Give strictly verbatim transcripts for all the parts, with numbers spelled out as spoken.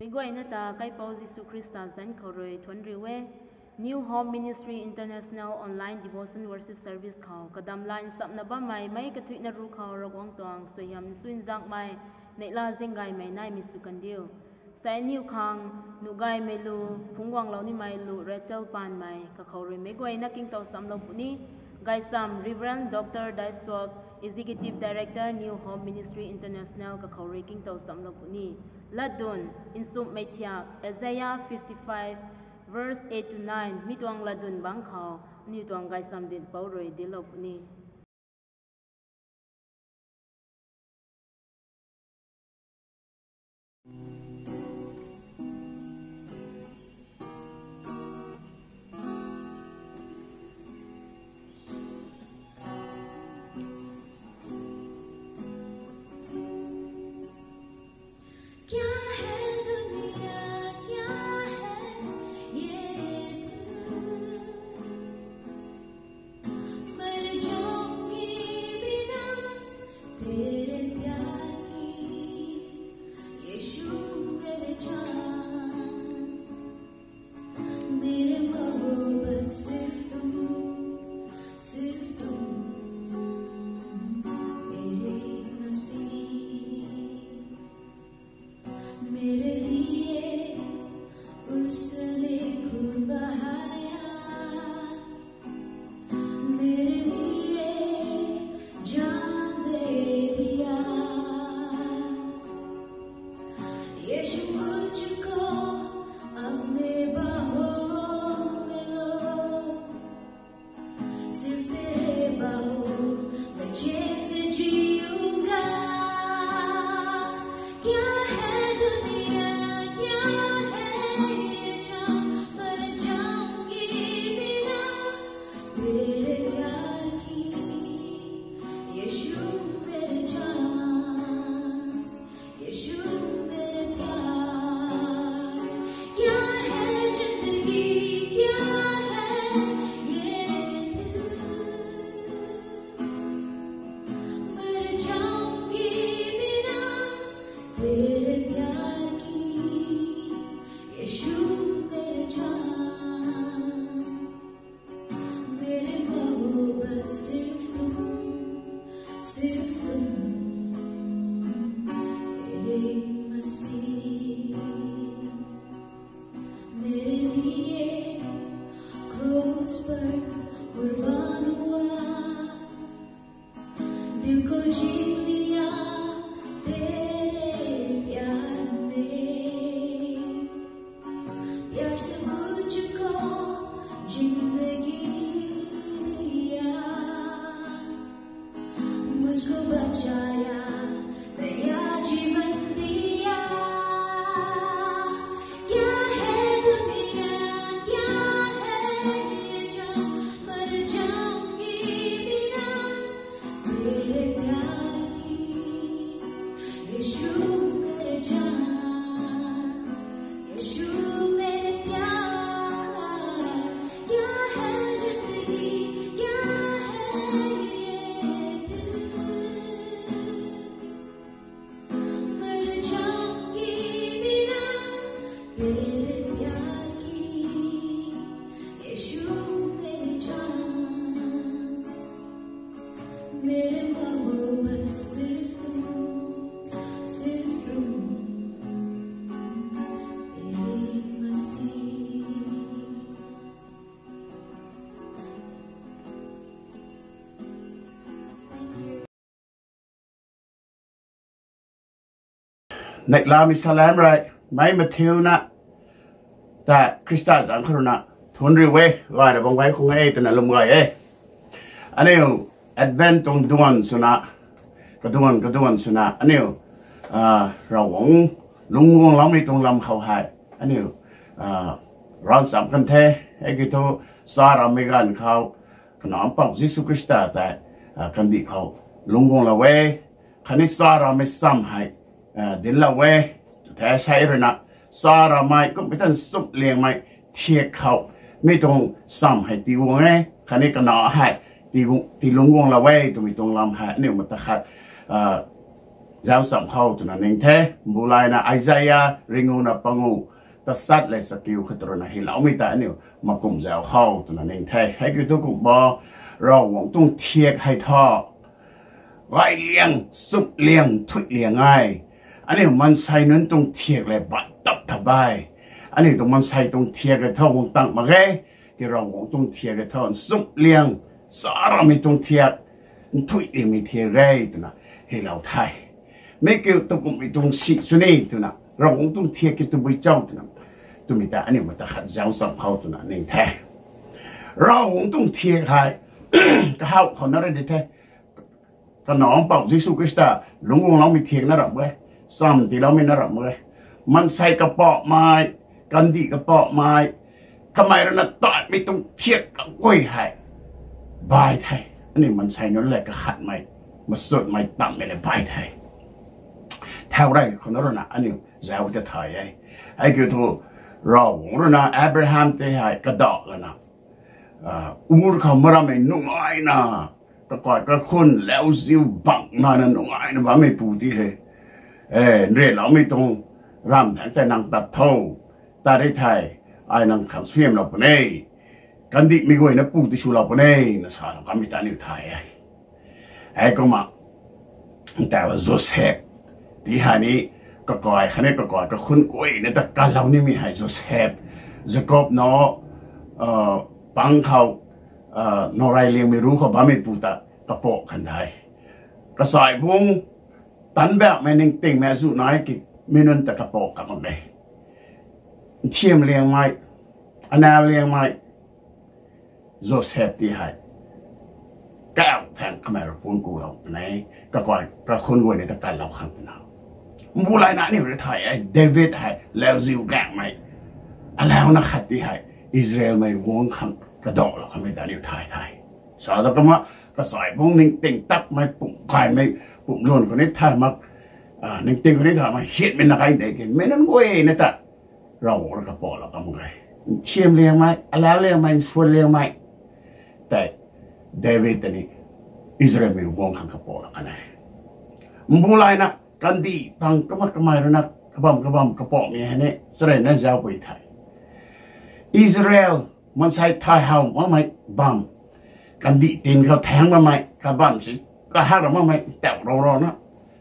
Meic guayna ta Kaipouc Jisu Khrista zanc khou rui thuanc riu e. New Hope Ministry International Online Devotion Worship Service khou kadam line samna bammei meic kathuicna ruc khou Ravguangc tuang suaihiam nchunzakmei, neihla zinggaymei naimei sw kandiu. Sai aniu khang nuh gaymei lu, phungc guanglou nimei lu Rachel Panmei kakhou rui meic guayna kingtow samlou puni. Gaychamv Reverend Dr Daisuak, Executive Director, New Hope Ministry International kakhou rui kingtow samlou puni. Latdun, Nchumhmei thiak, Isaiah fifty-five, verse eight to nine, mi tuang latdun bangc khou aniu tuang gaychamv dinhpouc rui dinclou puni. क्या है दुनिया, क्या है ये दिल? मर जाऊंगी बिना तेरे प्यार की, यीशु मेरे जान। मेरे मोहब्बत सिर्फ तुम, सिर्फ तुम, मेरे मसीह। मेरे लिए उसने खून बहाया, मेरे लिए जान दे दिया। यीशु मुझको अपने बाहों में लो, सिर्फ तेरे बाहों में जैसे जीऊंगा। क्या है दुनिया, क्या है ये जहां, मर जाऊंगी बिना तेरे प्यार की, यीशु मेरे जान। यीशु मेरे प्यार, क्या है जिंदगी, क्या है ये दिल? मर जाऊंगी बिना तेरे प्यार की, यीशु मेरे जान। मेरे मोहब्बत सिर्फ तुम, सिर्फ तुम, मेरे मसीह। मेरे लिए क्रूस पर कुर्बान हुआ, दिल को जीत लिया तेरे प्यार ने। प्यार से मुझको जिंदगी दिया, मुझको बचाया, नया जीवन दिया। क्या है दुनिया, क्या है ये जहां, मर जाऊंगी बिना तेरे प्यार की, यीशु मेरे जान, यीशु मेरे प्यार। क्या है जिंदगी, क्या है ये दिल? मर जाऊंगी बिना तेरे प्यार की, यीशु मेरे जान। मेरे मोहब्बत सिर्फ तुम, सिर्फ तुम, मेरे मसीह। Neihlamei salam rui, mei mathiuna, ta Khrista zanc khou rui na, thuanc riu e, gayna bam gay khang e twna lwm gay e. Aniu, Advent tuang duan swna, kaduan, kaduan swna, aniu, ah, Ravguangc lungc guangloumei tuang lam khou hei, aniu, ah, ravcham kan the, hei ki thu, sa rammei ganv khou, Kanac Mpouh Jisu Khrista tei, ah, kandih khou lungc guanglou e, khatni sa rammei cham hei, ah, dinclou e, tw the sei rui na, sa rammei kum katan sumh liangmei thiak khou, mi tuang cham hei tii guang e, khatni kanac hei tii guang, tii lungc guanglou e, twmei tuang lam hei, aniu mata khat, ah, zauc cham khou twna ning the. Mbu layna Isaiah ringu na pangu, tasat le chakiu khat rui na hyloumei ta aniu makum zauc khou twna ning the. Hei kiu thu kum bo, Ravguangc tuang thiak hei thu gay liang, chup liang, nthuih liang e. Aniu mansei nunc tuang thiak le bat tap tha e. Aniu tuang mansei tuang thiak e thu guang tang mak ge. Ki Ravguangc tuang thiak e thu nchup liang, sa ramei tuang thiak, nthuih liangmei thiak e twna hylou the. Mi kiu tu kummei tuang si sw ni twna, Ravguangc tuang thiak ki tabui cho twna, twmei ta aniu mata khat zauc cham khou twna ning the. Ravguangc tuang thiak hei kahaw khou na ri di the. Kanac Mpouh Jisu Khrista lungc guangloumei thiak na ramh e, cham tiiloumei na ramh e. Mansei kapakmei, kandih kapakmei, kamei rui na taimei tuang thiak kaguay hei bai the. Aniu mansei nunc le kakhatmei, machutmei, tammei le bai the. Thau rey khou na rui na aniu zauc ta thay e. Hei kiu thu Ravguangc rui na Abraham tei hei kadauh lana, Ur khou maramei nungaina, kakai kakhun lauziu bang naina nungaina bammeipu ti hei, nrianloumei tuang ramv thaengc tei nang tat tho, tat ri thei, ai nang khang suaihiamlou puni, kandihmei guayna pu ti swlou puni, na salou kanmei ta aniu thay e. Heikumna, ta Joseph ti hei ni, kakai khatni kakai kakhun guayna ta kalou nimei hei Joseph, Jakob na pang khou norey liangmei ruc khou bammeipu ta kapah kan de. Kachaibungc tanbaekmei ningtingmei azuh nai ki mi nunc ta kapah kan mak e. Nthiam liangmei, anau liangmei Joseph ti hei, kauh thaeng kamei rui puan kulou kan e, kakai kakhun guayna ta kalou khang twna. Mbu layna aniu rui thay e, David hei lauziu gaengmei, alauna khat ti hei Israelmei guangc khang kadauhlou kanmei ta aniu thay the. Sa ta kumna, kachaibungc ningting takmei pumh kaymei, pumh lun khou ni thay mak, ningting khou ni thay mak hiatmei na kai de ki mi nunc guayna ta Ravguangc rui kapahlou kan mak e. Nthiam liangmei, alau liangmei, nsuan liangmei tei David ta ni Israelmei guangc khang kapahlou kan e. Mbu layna kandih pang kumna kamei rui na kabamv kabamv kapahmei hei ni charynna zauc pui the. Israel mansei thay how makmei bamv, kandih tin khou thaeng makmei kabamv si, kahak ra makmei tauh rou rou na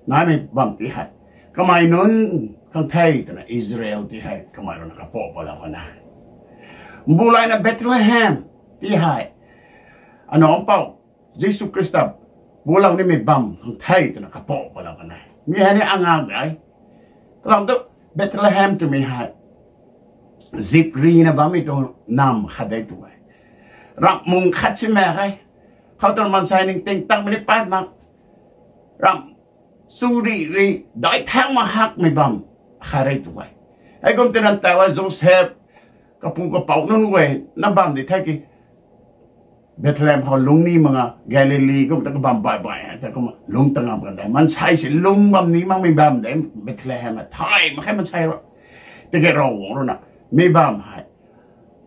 naimei bamv ti hei, kamei nunc khang the twna Israel ti hei kamei rui na kapah patlou kan e. Mbu layna Bethlehem ti hei, Kanac Mpouh Jisu Khrista pualou nimei bamv khang the twna kapah patlou kan e. Mi hei ni angak de. Kalam tu Bethlehem twmei hei zip rina bammei tuang namv khat de tu e. Ramh mung khat si mak e. Khou tu mansei ningting takmei ni pat mak, ramh chu ri ri, daic thaeng mak hakmei bamv khat re tu e. Heikum twna ta e Joseph, kapu kapouc nunc guay na bam di the ki, Bethlehem khou lungc ni mak nga, Galili kum ta kabamv bai bai hei ta kumna lungc ta ngam kan de. Mansei si lungc bam ni makmei bamv de Bethlehem hei, thay mak khe mansei rui. Tiki Ravguangc rui na mi bamv hei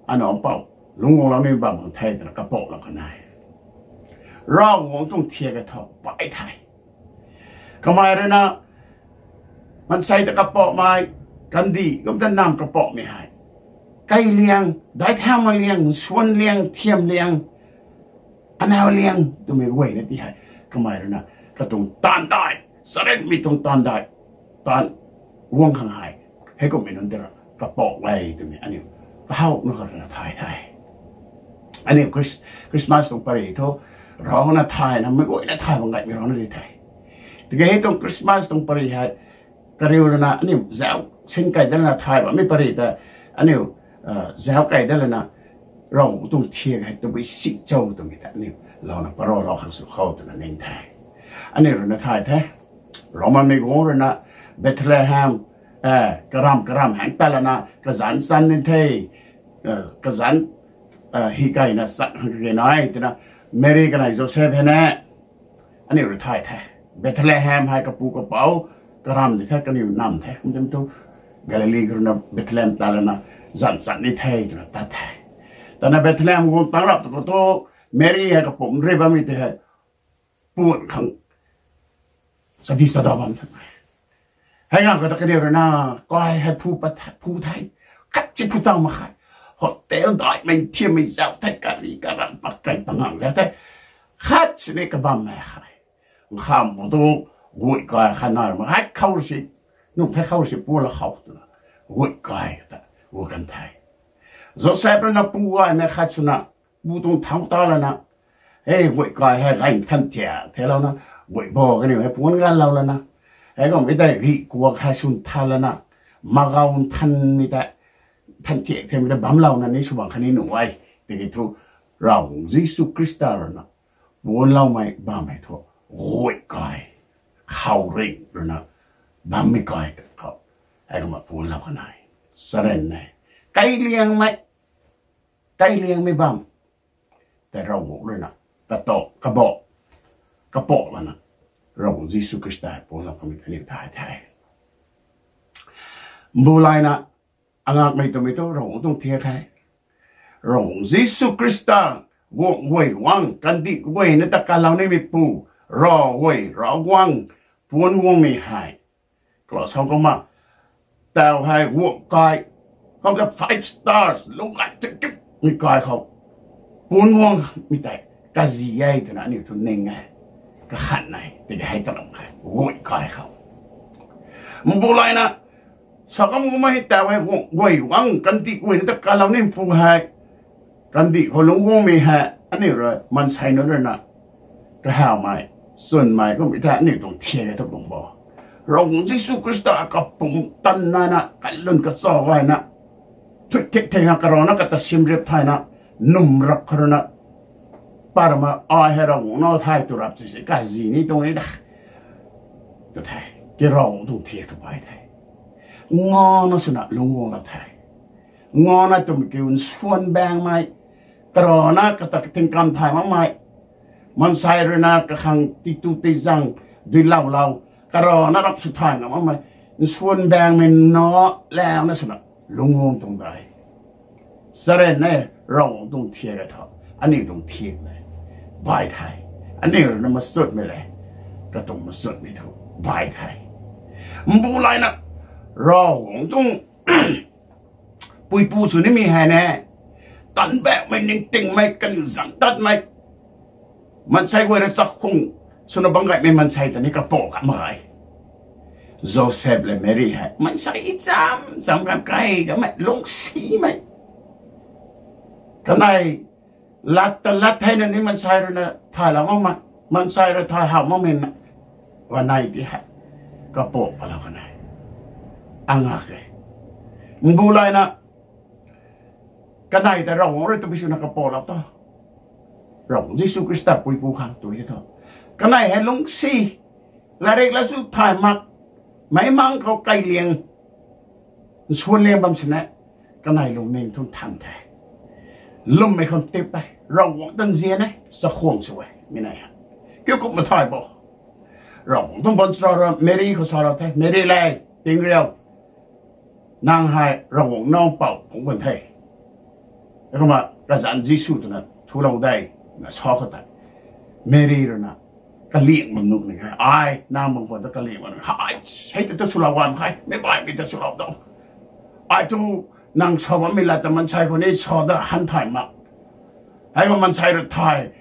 Kanac Mpouh lungc guanglou nimei bamv khang the twna kapahlou kan e. Ravguangc tuang thiak e thu pai the. Kamei rui na mansei ta kapahmei, kandih kum ta namv kapahmei hei, kai liang, daic thaeng mak liang, nsuan liang, nthiam liang, anau liang twmei guayna ti hei, kamei rui na katuang taanv dai, charynmei tuang taanv dai, taanv guang khang hei, heikummei nunc tei rui kapah e twmei aniu kahawna kha rui na thay the. Aniu Chris- Christmas tuang pary thu, rana thayna meic guayna thay bam gaymei rana di the. Tiki hei tuang Christmas tuang pary hei, kariu lana aniu zauc sin key dat lana thay bammei pary ta, aniu zauc key dat lana, Ravguangc tuang thiak hei tabui si cho twmei ta aniu louna paralou khang sw khou twna ning the. Aniu rui na thay the. Romanmei guangc rui na Bethlehem, karamv karamv haeng ta lana kazanc chan ni the, kazanc hi keyna chan khang kage nai twna, Mary kanei Joseph hei na, aniu rui thay the. Bethlehem hei kapu kapouc karamv di the, kaniw namv the kum tim thu, Galili khou rui na Bethlehem ta lana zanc chan ni the twna tat the. Tana Bethlehem guang tang rap tu khou thu, Mary hei kapumc ri bammei tei hei puan khang Sadi sada bam the. Hei ngang kata kaniw rui na, kai hei phu pat the, phu the. Khat si phu tau mak khe. Hotel daihmei thiammei zauc the, kari karam pak kai pangang zauc the. Khat sini kabam mei khe. Nkham bu tu guay kai khat na mak hei khou si, nung the khou si pula khou twna. Guay kai ta, gu kan the. Joseph rui na pu gaymei khat swna, pu tuang thau ta lana, hei guay kai hei gay than thiak the louna, guay bo kaniw hei puan ganlou lana, hei kummei tei ri kuak hei swn than lana, magau nthanmei tei, than thiak thiammei tei bamlouna ni sw bang khatni nuh e. Tiki thu, Ravguangc Jisu Khrista rui na puanloumei bammei thu, guay kai, khou ring rui na, bammei kai ta khou, hei kumna puanlou kan e. Saren e, kailiangmei, kailiangmei bam tei Ravguangc rui na, kato, kabo, kapo lana, Ravguangc Jisu Khrista puanlou kanmei ta aniu thay the. Mbu layna, angakmei twmei tu Ravguangc tuang thiak the. Ravguangc Jisu Khrista, guang guay guang, kandih guay na ta kalou nimeipu, Rav guay, Ravguangc, puan guangmei hei. Kalo sa kumna, tau hei guang kai, kum ta five stars, lungc kai chakikmei kai khou, puan guangmei tei, kazi e twna aniu thu ning e, kakhan e, tiki hei ta lam khe, guay kai khou. Mbu layna, sa kum kumna hei tau hei guang, guay guang, kandih guay na ta kalou nimeipu hei, kandih khou lungc guangmei hei, aniu rui, maansei nunc rui na, kahawmei, chwnmei kummei ta aniu tuang thiak e thu kum bo. Ravguangc Jisu Khrista kapumc tan naina, kalun kacha gayna, thuy thik thik na karana kata simrip thayna, num rap kharuna, parama ai hei Ravguangc nac the tw rap si si kazi ni tuang e da. Tu the, ki Ravguangc tuang thiak thu bai the. Ngana swna lungc guanglou the. Ngana twmei kiu nsuan baengmei, karana kata tingkam thay makmei, maansei rui na kakhang titu tizang, duiloulou, karana rap sw thay ngam makmei, nsuan baengmei na, launa swna, lungc guang tuang de. Saren e, Ravguangc tuang thiak e thu, aniu tuang thiak le, bai the. Aniu rui na machutmei le, katuang machutmei thu, bai the. Mbu layna, Ravguangc tuang puipu sw nimei hei ne, tanv baekmei, ningtingmei, kaniw zang tatmei, maansei guay rui chakhwang swna bam gaymei maansei ta ni kapo khat mak ge. Joseph le Meri hei maansei cham cham kan kai kamei lungcsimei, kanei lat ta lat theina ni maansei rui na thaylou makmei, maansei rui thay how makmei na, kanei ti hei kapo palou kan e. Angak e. Mbu layna, kanei ta Ravguangc rui tabui swna kapolou ta, Ravguangc Jisu Khrista puipu khang tw the thu, kanei hei lungcsi, latrik la sw thay mak, meic mang khou kailiang, nsuan liang bam sini, kanei lungning thu nthan the. Lwmmei khou tip e, Ravguangc ta nzian e, chakhwang sw e mi nei hei. Kiu kumna thay bo, Ravguangc tuang baanchara rui Meri khou salou the, Meri le, ping riu, nang hei Ravguangc nac pou phungc bam the. Kumna kazanc Jisu twna thulou de, na sa khou tei, Meri rui na, kaliang bam nuh ni e, ai nang bam khwan ta kaliang bam nuh, ai, hei ta ta swlou bam khe, meic baihmei ta swlou ta, ai thu, nang sa bammei lat ta maansei khou ni sa da han thay mak, hei ma maansei rui thay,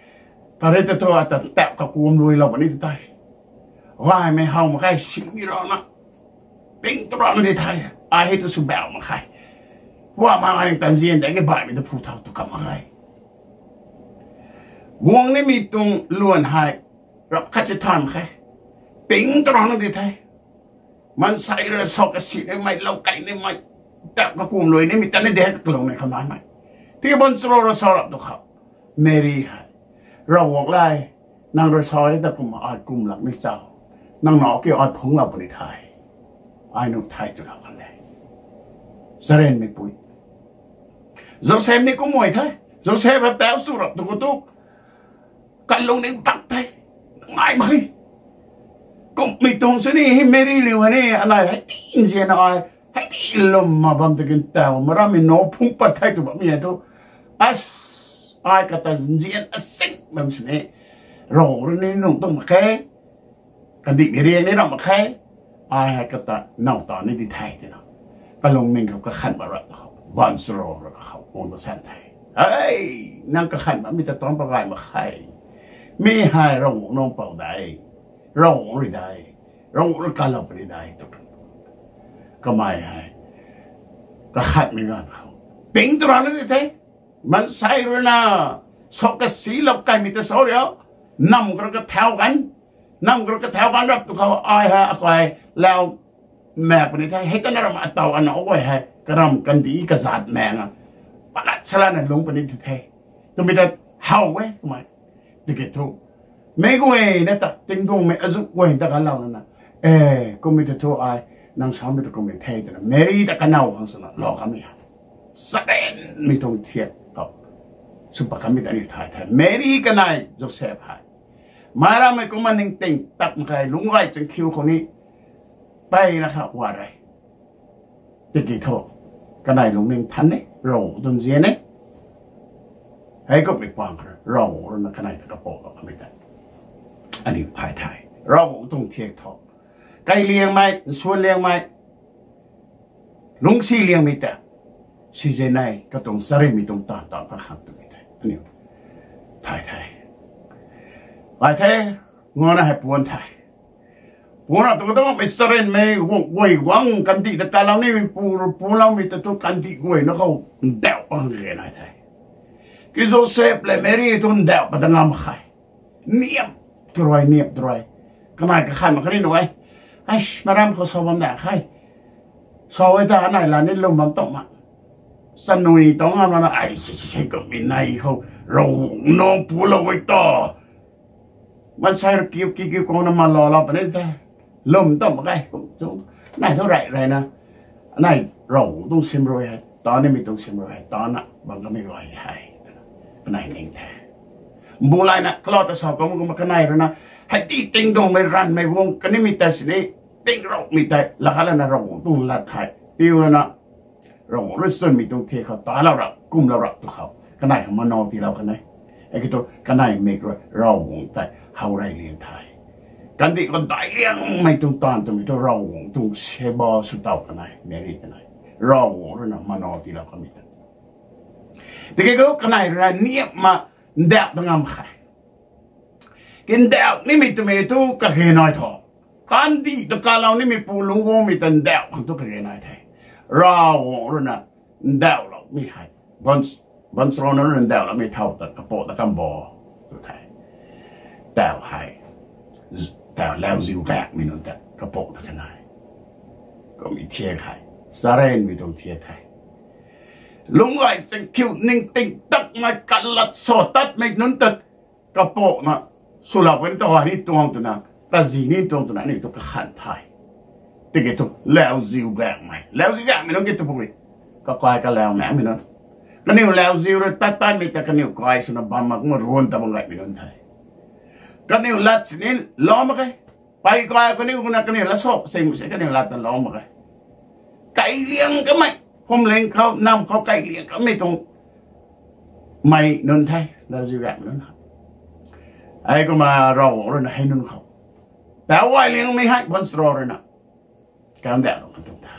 kari ta thu ata tap kakum ruilou puni ta tei, gaymei how mak khe, singmei rana, ping tu rana di the, ai hei tu sw bauh mak khe, wa ma ai ning ta nzian de, ke baihmei ta phu thau tu kam mak khe. Guang nimei tuang luan hei, rap khat si thay mak khe, ping tu rana di the. Maansei rui sa kasi nimei, lou kei nimei, tap kakum lui nimei ta ni de, kalung ni khou naimei. Tiki baanchara rui sa rap tu khou, Meri hei, Ravguangc le, nang rui sa e ta kumna ai kum lak ni cha, nang nac kiu ai phungclou puni the, ai nuh the twlou kan de. Sarenmeipui, Joseph ni kumhmei the. Joseph hei pau sw rap tu khou tu, kalungning pak the, ngai mak khe. Kummei tuang sini hei Meri liu hei ni, anei hei ti nzianna ai, hei ti lwmna bam ta kin tau, marammei nac phungc pat the tw bammei hei thu, as, ai kata nzian asing bam sini, Ravguangc rui ni nung tuang mak khe. Kandihmei riang ni ram mak khe. Ai hei kata now ta ni di the twna, kalungning khou kakhan ba ra khou, baanchara ra khou guang ta san the. Ei, nang kakhan bammei ta tuang pa gay mak khe. Mi hei Ravguangc nunc pou de, Ravguangc rui de, Ravguangc rui kalou puni de tu. Kamei hei kakhanmei ganv khou ping tu ra ni di the. Maansei rui na sa kasilou kaimei ta sa rio, nam kara kathau kan, nam kara kathau kan rap tu khou ai hei akai lau mak puni the. Hei tana ram ataw ana guay hei karam kandih kazat maeng a, palat salana lungc puni di the twmei ta how e kamei. Tiki thu meic guayna ta tingduangmei azuh guay ta kalou lana, e, kummei ta thu ai nang samei ta kummei the twna Meri ta kanow khang swna lou kamei hei, sarenmei tuang thiak khou sw pat kamei ta aniu thay the. Meri kanei Joseph hei meic rammei kumna ningting tak mak khe, lungc gay changkhiu khou ni tei na kha wa re. Tiki thu kanei lungning than e, Ravguangc tuang zian e. Heikumhmei pang khou Ravguangc rui na kanei ta kapou lou kamei ta aniu thay the. Ravguangc tuang thiak thu, kai liangmei, nsuan liangmei, lungcsi liangmei ta sizian e, katuang charynmei tuang taanv ta kakhang twmei tei aniu thay the. Thay the, ngana hei puan the. Puan ra tu kadamei charynmei guang guay guang kandih ta kalou nimei pu, puloumei ta thu kandih guayna khou ndauh pang kage nai the. Ki Joseph le Meri thu ndauh pat ta ngam khe. Niam tu rui, niam tu rui. Kanei kakhan mak khe ni nu e. Ai, maram khou sa bam na khe. Sa e ta anei la ni lwm bam tuang ma. Chanui tuang ngam lana ai si si si kummei nei khou Ravguangc nunc pulou e ta. Maansei rui kiu kiu kiu kangna malou lou puni the. Lwm tuang mak khe kum tu. Nai thu rey reyna, anei Ravguangc tuang sim rui hei, ta nimei tuang sim rui hei tana bam kamei gay hei twna kanei ning the. Mbu layna kalou ta sa kum kumna kanei rui na, hei ti tingduangmei ranvmei guang kanimei tei sini, ping roumei tei laa lana Ravguangc tuang lat hei piu lana, Ravguangc rui chwnmei tuang thiak khou talou ra, kumlou ra tu khou kanei khou manow tiilou kan e. Hei ki thu kanei mik rui Ravguangc tei how rey liang the. Kandih khou daic liangmei tuang taanv twmei thu Ravguangc tuang seba sw tow kanei, Meri kanei, Ravguangc rui na manow tiilou kanmei tei. Tiki thu kanei rui na niamna ndauh ta ngam khe. Ki ndauh nimei twmei thu kage nai tho. Kandih ta kalou nimei pu lungc guangmei ta ndauh khang thu kage nai the. Ravguangc rui na ndauhloumei hei, baanchara rui na ndauhloumei thow ta kapou ta kam bo tu the. Tau hei, tau lauziu gaengmei nunc ta kapou ta kanei. Kummei thiak hei charynmei tuang thiak the. Lungc gay changkhiu ningting takmei kalat sa tatmei nunc ta kapou na swlou kan ta ni tuang twna, kazi ni tuang twna aniu tu kakhan the. Tiki thu lauziu gaengmei, lauziu gaengmei nunc ki tu pui, kakai kalau makmei nunc. Kaniw lauziu rui tat tatmei ta kaniw kai swna bam mak kumna ruan ta bam gaymei nunc the. Kaniw lat sini lou mak khe. Pei kai kaniw kumna kaniw lat sa sing se kaniw lat ta lou mak khe. Kai liang kamei, phuamling khou nam khou kai liang kamei tuang mei nunc the, lauziu gaengmei nunc. Hei kumna Ravguangc rui na hei nunc khou, tau gay liangmei hei baanchara rui na kam ndauhlou kan tuang the.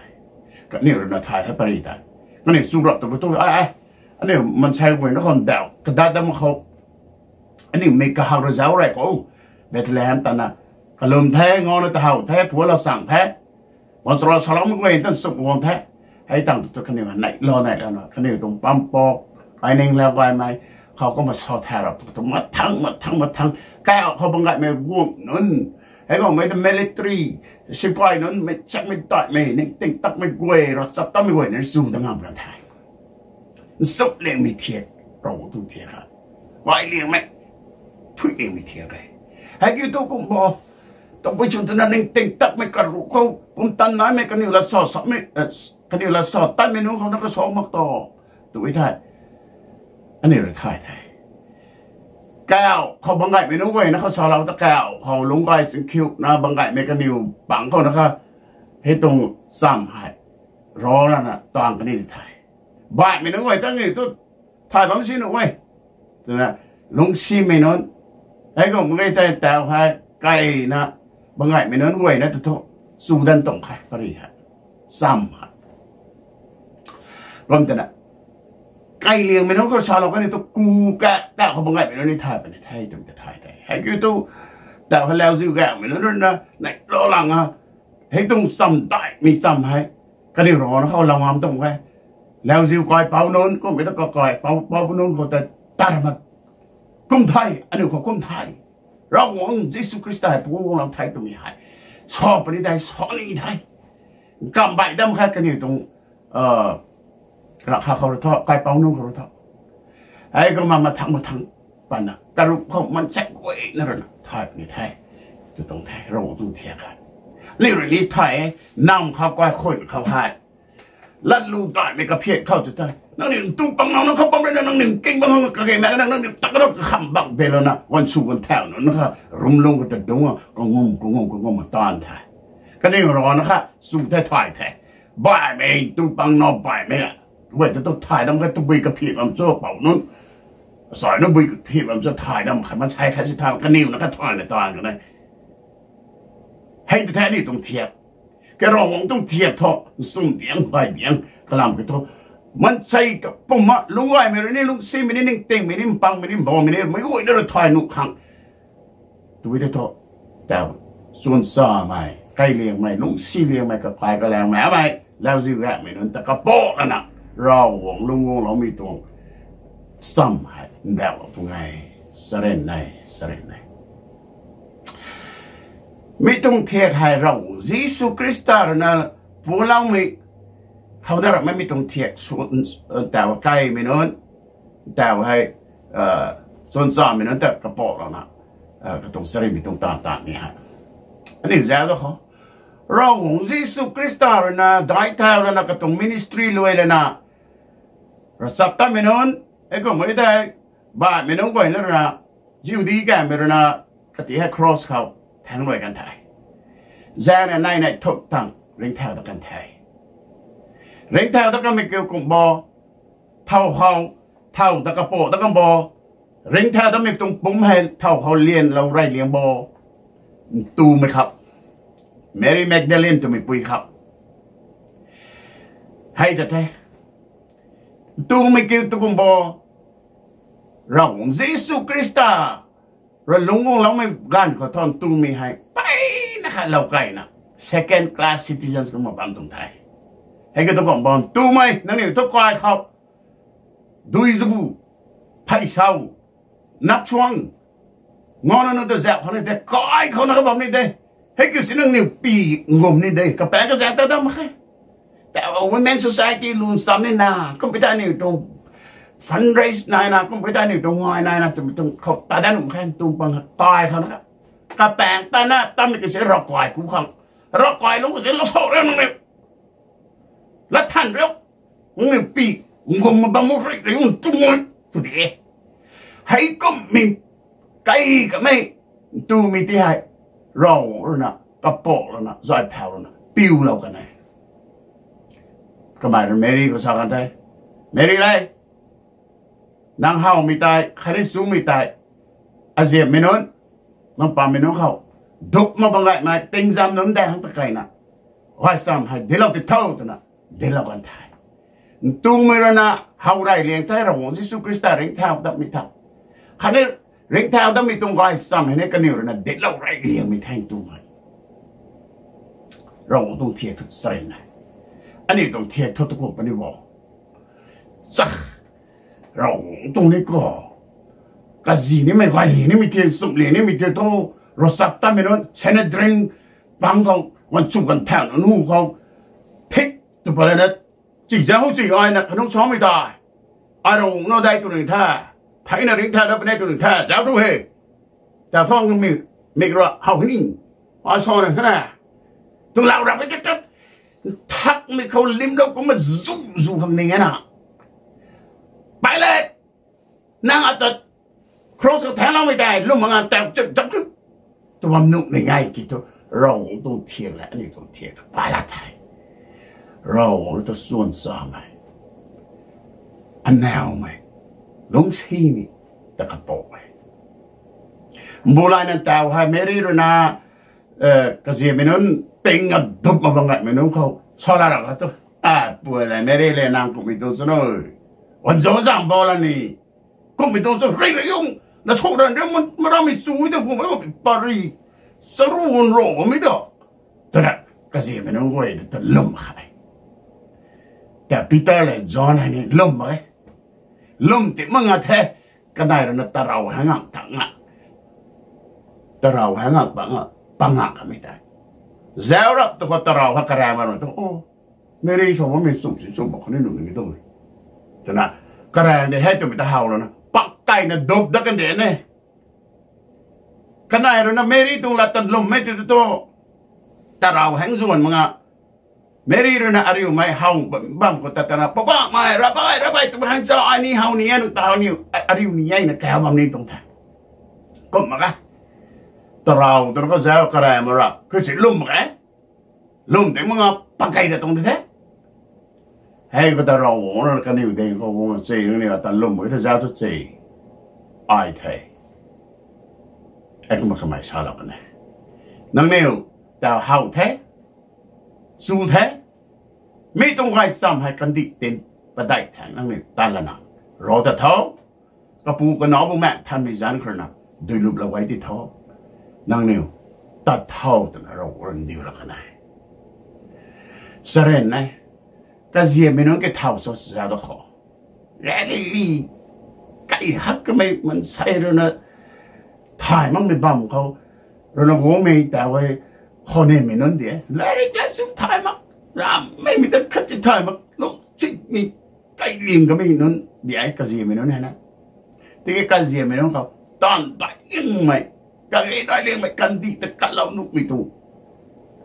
Kaniw rui na thay the pary tei, kaniw chu rap tu khou tu ai, aniu maansei guayna khou ndauh kadat dam khou, aniu mik kahak rui zauc rey khou Bethlehem tana kalum the, ngana ta how the, phuanlou chang the, baanchara saloumei guay ta nchumh guang the. Hei tang tu tu kaniw neihlou neihlouna kaniw tuang pampok, ai ning lau gaymei khou kumna sa thay rap tu khou tu mathang mathang mathang, kau khou bam gaymei guang nunc, hei guangmei ta military, sipai nunc, mei chakmei daihmei, ningting takmei guay, ravchap tatmei guay na zu ta ngam kan the. Nchumh liangmei thiak, Ravguangc tuang thiak kha, gay liangmei, thuy liangmei thiak e. Hei kiu tu kum bo, tabui chu twna ningting takmei karuh khou pumtan naimei kaniw lat sa samei, kaniw lat sa tatmei nunc khou na kasa mak ta tu e the. Aniu rui thay the. Kau khou bam gaymei nunc guay na khou salou ta kau khou lungc gay changkhiuna bam gaymei kaniw pang khou na kha, hei tuang cham hei rana tuang kani the. Baihmei nunc guay ta ni tu thay bam si nuh e twna, lungcsimei nunc, hei kum mak ge tei tau hei kaina Bangaihmei nunc guayna ta thu, chudan tuang khe pary hei. Cham hei. Kum twna, kailiangmei nunc khou salou kaniw tu ku ka, ka khou bangaihmei nunc ni thay puni the twmei ta thay the. Hei kiu tu, tau hei lauziu gaymei nunc rui na, nei lou lang a, hei tuang cham daihmei cham hei, kaniw rana khou lou ngam tuang e. Lauziu kaipouc nunc, kummei ta kaipouc, pou nunc khou ta tar mak. Kum the, aniu khou kum the. Ravguangc Jisu Khrista hei pung guanglou the twmei hei sa puni de, sa ni the. Kam baih dam khat kaniw tuang, rakha khou rui thu, kaipouc nunc khou rui thu. Hei kumna mathang mathang patna, karup khou mansei guayna rui na thay puni the. Tu tuang the, Ravguangc tuang thiak hei. Aniu rui ni thay e, nam khou kaikhunh khou hei. Latlu daihmei kaphiat khou tu the. Nangniw ntu pang nau nang khou bam rui na nangniw king bang khou kage na nang nangniw tak rou kakham bak belouna, guan sw guan thau nunc kha rumlung khou ta dungc a, kangum, kangum, kangum a taanv the. Kaniw rana kha, sw the thay the. Baihmei, ntu pang nau baihmei a. Guay ta tu thay dam kha tabui kaphiat bam cho pou nunc. Sai nunc bui kaphiat bam cho thay dam kha, mansei khat si thay, kaniw na kha thay na taanv kan e. Hei ta the aniu tuang thiak. Kei Ravguangc tuang thiak thu, nsum diang, bai diang, kalam ki thu. Mansei kapumna, lungcgaymei rui ni, lungcsimei ni, ningtingmei ni, mpangmei ni, mbawmei ni, meic guayna rui thay nuh khang. Tui tei thu, tau, chwn chamei, kailiangmei, lungcsi liangmei, kakai kalaengmei, amei, lauziu gaymei nunc ta kapou lana, Ravguangc lungc guangloumei tuang, cham hei, ndauhlou tuang e, charyn e, charyn e. Mi tuang thiak hei Ravguangc Jisu Khrista rui na puloumei, khou na ramei mi tuang thiak, tau kaimei nunc, tau hei, chwn chamei nunc ta kapou lana, katuang charynmei tuang taanv taanv ni hei. Aniu zauc da khou. Ravguangc Jisu Khrista rui na daic thau lana katuang ministry luai lana, ravchaptatmei nunc, e kummei tei, baihmei nunc guayna rui na, Jihudi kaymei rui na, kati hei cross khou, thaeng luai kan the. Zaeng na nai nai thumh tang, ringcthau dat kan the. Ringcthau dat kanmei kiu kum bo, thau khou, thau ta kapou dat kan bo, ringcthau datmei tuang pumc hei thau khou lianlou rey liang bo, ntumei khou, Mary Magdalene twmei pui khou. Hei ta the. Ntumei kiu tu kum bo, Ravguangc Jisu Khrista rui lungc guangloumei ganv khou thu ntumei hei, peina khat lou keyna, second class citizens kumna bam tuang the. Hei kiu tu kum bo, ntumei, nangniw thu kai khou, dui zu, phey sau, nap suang, ngana nunc ta zauc khou ni de, kai khou na kha bam ni de. Hei kiu si nangniw pi ngum ni de, kapaeng kazaeng ta dam mak khe. Tau Women Society lun sam ni na, kummei ta aniu tuang fundraise nai na, kummei ta aniu tuang ngai nai na, twmei tuang khou ta dat nuh mak khe, ntum pang kai khou na kha. Kapaeng ta na, tammei kiu si ravkai ku khang. Ravkai lungc kiu si lou so riu nangniw. Lat than riu. Nangniw pi, ngum bam mu rui rui ntumei, tu de. Hei kummei, kai kamei, ntumei ti hei, Ravguangc rui na, kapou lana, zay thau lana, piulou kan e. Kamei rui Mary khou sa kan the. Mary le, nang howmei tei, khatni chumei tei, aziammei nunc, nang pammei nunc khou, dup mak bam gaymei, tingzam nunc dei hang ta keyna, gaychamv hei dinclou ti tho twna, dinclou kan the. Ntumei rui na, how rey liang the, Ravguangc Jisu Khrista ringcthau datmei tha. Khatni ringcthau datmei tuang gaychamv hei ni kaniw rui na dinclou rey liangmei the ntumei. Ravguangc tuang thiak thu charyn e. Aniu tuang thiak thu tu kum puni bo. Cha, Ravguangc tuang ni khou, kazi nimei, gay li nimei the, sumh li nimei the thu, ravchaptatmei nunc, Sanhedrin pang khou, ganv chu ganv thau nunc hu khou, thik tu pat lana, chi zauc chi, ai na khanungc samei tei, ai Ravguangc na dei tw ning the, theina ringcthau dat puni tw ning the, zauc tu he. Tau thang mi, mik rui how hei ni, ai sa na kha na, tu lau rap e tat tat, nthakmei khou limlou kumna zu zu khang ning e na. Pilate, nang ata cross khou thaengloumei tei lwm mak ngan tau chut chut chut, tu bam nuh ning e ki thu, Ravguangc tuang thiak le aniu tuang thiak ta pala the. Ravguangc rui tu chwn chamei, anaumei, lungcsimei ta kapou e. Mbu layna tau hei Mary rui na, kaziamei nunc ping adup ma bang gaymei nunc khou sala ra kha tu, a, pui le Meri le nang kumhmei tuang chu nu, wanzou zam bau la ni, kumhmei tuang chu ri ri ung, na suk ran ri marammei chu ta kum bammei pari, charu wan ro bammei ta, twna kaziamei nunc guay ta lwm kha e. Ta Peter le John hei ni lwm mak e. Lwm ti mak nga the, kanei rui na tarou hei ngak ta nga, tarou hei ngak pa nga, pa nga kamei tei, zauc rap tu khou tarou hei karaeng ma rui tu, o, Meri sa bammei chum si chum mak kha ni nuh ni tu, twna karaeng de hei twmei ta how lana pak kaina dup dat kan de ne. Kanei rui na Meri tuang lat ta lwmmei ti tu, tarou hei zuan mak nga, Meri rui na ariumei how bam khou ta tana, Poubauhmei, Rabbi, Rabbi, twmei hang cha ai ni how ni e, nang ta how ni, ariu ni e na kau bam ni tuang the. Kum mak e. Tarou twna khou zauc karaeng ma ra khe si lwm mak e. Lwm ti mak nga pakei ta tuang di the. Hei khou ta Ravguangc rui na kaniw ding khou guang che nangniw ta lwm mak e ta zauc tu che. Ai the. Ei kumna kamei salou kan e. Nangniw ta how the, chu the, mi tuang gaychamv hei kandih tin padeih thangc nangniw tat lana, ro ta tho, Kapu, Kanac, Bumaengh Nthanmei zanc khou rui na duiluplou guay ti tho. Nangniw tat tho, twna Ravguangc rui ndiu la kan e. Charyn e, kaziamei nunc ke thau cho zauc da khou, Galili, kai hak kamei mansei rui na thay makmei bam khou rui na guangmei ta e, khou nimei nunc di e, lairik la sw thay mak, rammeimei ta khat ti thay mak, lungchikmei, kailim kamei nunc di e, kaziamei nunc hei na. Tiki kaziamei nunc khou taanv daic liangmei, kage daic liangmei, kandih ta katlou nuhmei tuang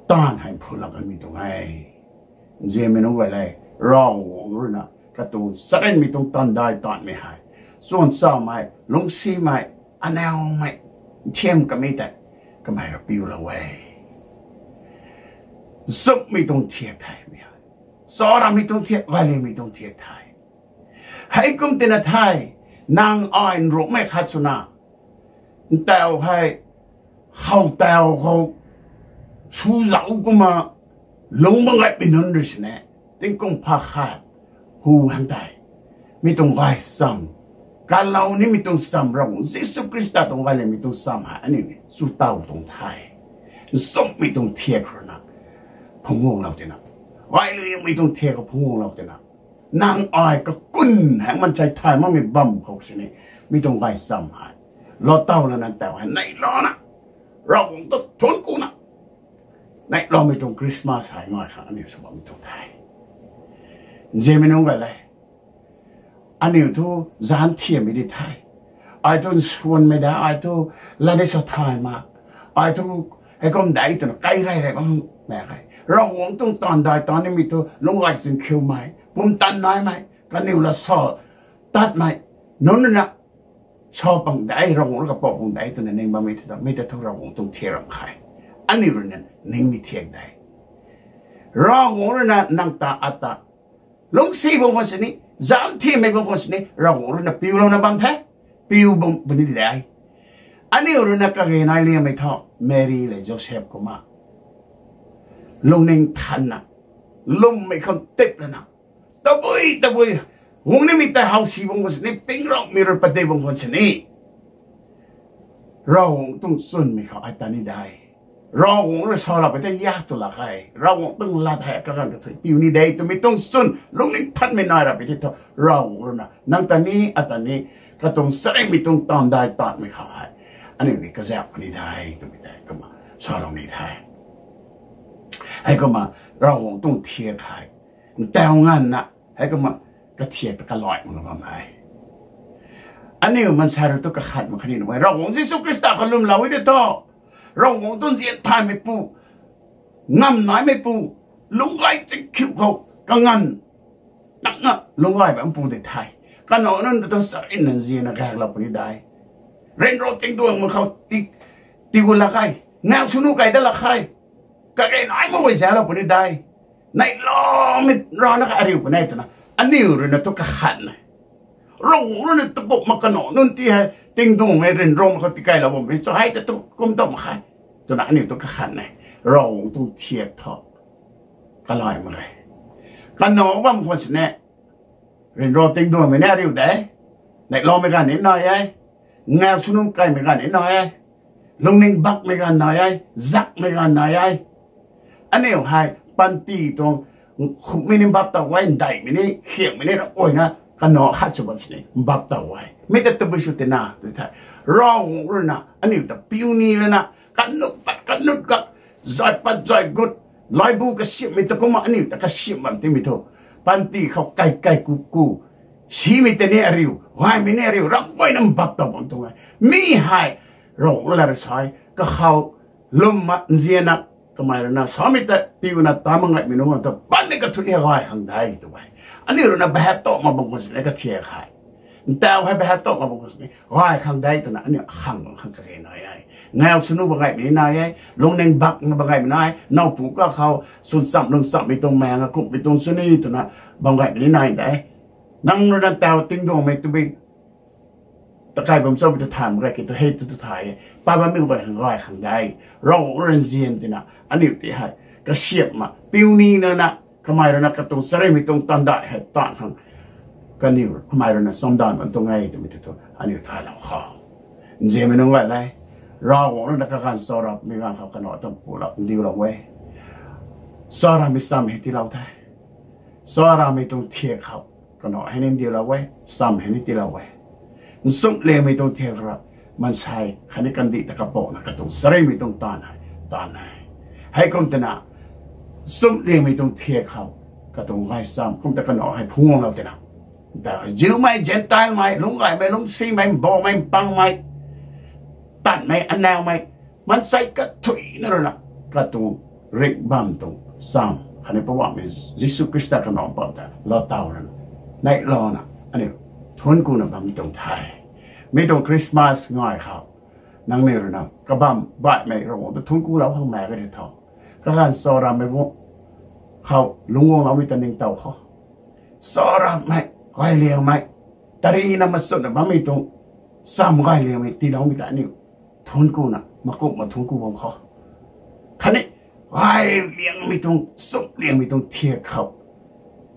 taanv hei phulou kanmei tuang e. Nzianmei nunc guay le, Ravguangc rui na katuang charynmei tuang taanv daic taanvmei hei, chuanchawmei, lungcsimei, anaumei, nthiam kamei tei kamei rui piulou e. Nchumhmei tuang thiak the mi hei, charynmei tuang thiak, gaylimei tuang thiak the. Heikum tina the, nang ai nrukmei khat swna, ntau hei, how tau khou, su zauc kumna, lungc bam gaymei nunc rui sini, tingkum pha khat, hu hang tei, mi tuang gaychamv, kalou nimei tuang chamv Ravguangc Jisu Khrista tuang gaylimei tuang chamv hei aniu ni chu taw tuang the. Nchumhmei tuang thiak rui na phungc guanglou tina, gaylimei tuang thiak khou phungc guanglou tina, nang ai kakun hei mansei thay makmei bam khou sini, mi tuang gaychamv hei lou taw lana ntau hei neihlouna, Ravguangc ta thuanc kuna, neihloumei tuang Christmas hei ngai khang aniu sw bammei tuang the. Nzianmei nunc guay le, aniu thu zanc thiammei di the. Ai thu nsuanmei da, ai thu lat ni sa thay mak, ai thu heikum dei twna kai rey rey bam mak khe. Ravguangc tuang taanv daic taanv nimei thu lungc gay ching khiumei, pumtan naimei, kaniw la sa tatmei nunc na, sa pang dei, Ravguangc rui kapou pang dei twna ning bammei thu, mi ta thu Ravguangc tuang thiak ram khe. Aniu rui na ningmei thiak de. Ravguangc rui na nang ta ata lungcsi bam khwan sini, zanc thiammei bam khwan sini Ravguangc rui na piulouna bam the, piu bam puni de. Aniu rui na kage nai liammei thu, Meri le Joseph kumna lungning thanna, lwmmei khang tip lana, tabui tabui, guang nimei tei how si bam khwan sini, ping raumei rui padik bam khwan sini, Ravguangc tuang chwnmei khou ai ta ni de. Ravguangc rui salou pei tei yak tu lak khe. Ravguangc tuang lat hei kaganv kathui piu ni de twmei tuang chwn lungning thanmei nai ra pei tei thu, Ravguangc rui na nang ta ni, ata ni, katuang charynmei tuang taanv daic taanvmei khou hei aniu ni kazauh puni de twmei tei kumna salou ni the. Heikumna Ravguangc tuang thiak hei ntau nganvna, heikumna kathiak ta kalai makna bam e. Aniu mansei rui tu kakhat mak khatni nuh e, Ravguangc Jisu Khrista khou lwmlou e tei thu, Ravguangc tuang nzian thaymeipu, ngam naimeipu, lungc gay chingkhiu khou kanganv takna lungc gay bampu de the. Kanac nunc ta thu charynna nzianna gaeklou puni de. Ryanra tingduang mak khou ti, tigu lak khe, nau swnu kai dat lak khe, kage nai mak guay zauclou puni de. Neihloumei rana kha ariu puni twna aniu rui na tu kakhat e. Ravguangc rui na tu kumna kanac nunc ti hei tingduang hei ryanra mak khou tikailou bammei cho hei ta tu kum ta mak khe. twna aniu tu kakhan e. Ravguangc tuang thiak thu kalai mak e. Kanac bam khwan sini, ryanra tingduangmei ni ariu de, neihloumei ganv ni nai e, ngau swnunc kaimei ganv ni nai e, lungning bakmei ganv nai e, zakmei ganv nai e. Aniu hei panty tuang khumhmei ni mbap taw e, ndeihmei ni, khiakmei ni rap guayna kanac khat sw bam sini mbap taw e. Mi ta tabui sw tina tu the, Ravguangc ruina aniu ta piu ni lana, kanut pat kanut gak, zay pat zay gut, laibu kasiamhmei ta kumna aniu ta kasiamh bam timei thu, panty khou kai kai ku ku, simei ta ni ariu, gaymei ni ariu, rap guayna mbap taw bam tuang e. Mi hei Ravguangc la rui sa e, kakhou lwmna nzianna, kamei ruina samei ta piuna ta mak ngaimei nunc ta panty kathuic hei gay khang de tw e. Aniu ruina behave towna bam khwan sini kathiak hei, ntaw hei behave towna bam khwan sini gay khang de twna aniu khang bam khang kage nai e. Ngau swnunc bam gaymei ni nai e, lungning bakna bam gaymei nai, nowpu kakhou swn chamv lung chamvmei tuang maeng a kumhmei tuang sw ni twna bam gaymei ni nai de. Nang ruina ntaw tingduangmei tabui takai bam chamei ta thay mak ge ki tu hei tu tu thay e. Pa bammei guay khang gay khang de. Ravguangc ruina nzian tina aniu ti hei kasiamhna piu ni lana, kamei ruina katuang charynmei tuang taanv dai hei taanv khang kaniw kamei ruina chamdanv bam tuang e twmei tu thu aniu thaylou khou, nzianmei nunc gay le, Ravguangc ruina kaganv charynmei ganv khou kanac tuang pulou ndiulou e. Charynmei cham hei tiilou the. Charynmei tuang thiak khou kanac hei ni ndiulou e, cham hei ni tiilou e. Nchumhliangmei tuang thiak khou maansei khatni kandih ta kapouhna katuang charynmei tuang taanv hei taanv e. Heikum twna nchumhliangmei tuang thiak khou katuang gaychamv kum ta kanac hei phungc guanglou tina, ta Jewmei, Gentilemei, lungcgaymei, lungcsimei, mbawmei, mpangmei, tanmei, anaumei, maansei kathuicna ruina katuang ringh bam tuang cham khatni Poubauhmei Jisu Khrista kanac pam ta lou taw ruina, neihlouna aniu thuanc kuna bam tuang the. Mi tuang Christmas ngai khou nangniw ruina kabam baihmei Ravguangc ta thuanc kulou khang mak ge tei tho. Kaganv charynmei guang khou lungc guangloumei ta ningtow khou, charynmei, gayliangmei, tarina machutna bammei tuang cham gayliangmei tiiloumei ta aniu thuanc kuna, makumhna thuanc ku bam khou, khatni gayliangmei tuang, nchumhliangmei tuang thiak khou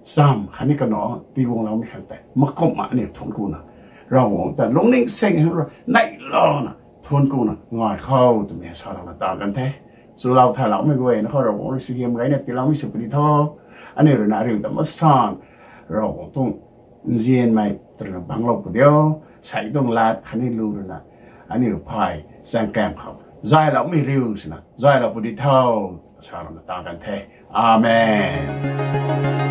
cham khatni kanac tiiguangloumei khang tei makumhna aniu thuanc kuna, Ravguangc ta lungning seng hang rui neihlouna thuanc kuna ngai khou twmei salouna taanv kan the. Chulou thayloumei guayna khou Ravguangc rui suaihiam gayna tiiloumei sw puni tho. Aniu ruina ariu ta masan Ravguangc tuang nzianmei twna banglou pu diu. Sei tuang lat khatni lu ruina aniu phay chaeng kam khou zayloumei riu swna zaylou pu di tho, salouna taanv kan the. Amen.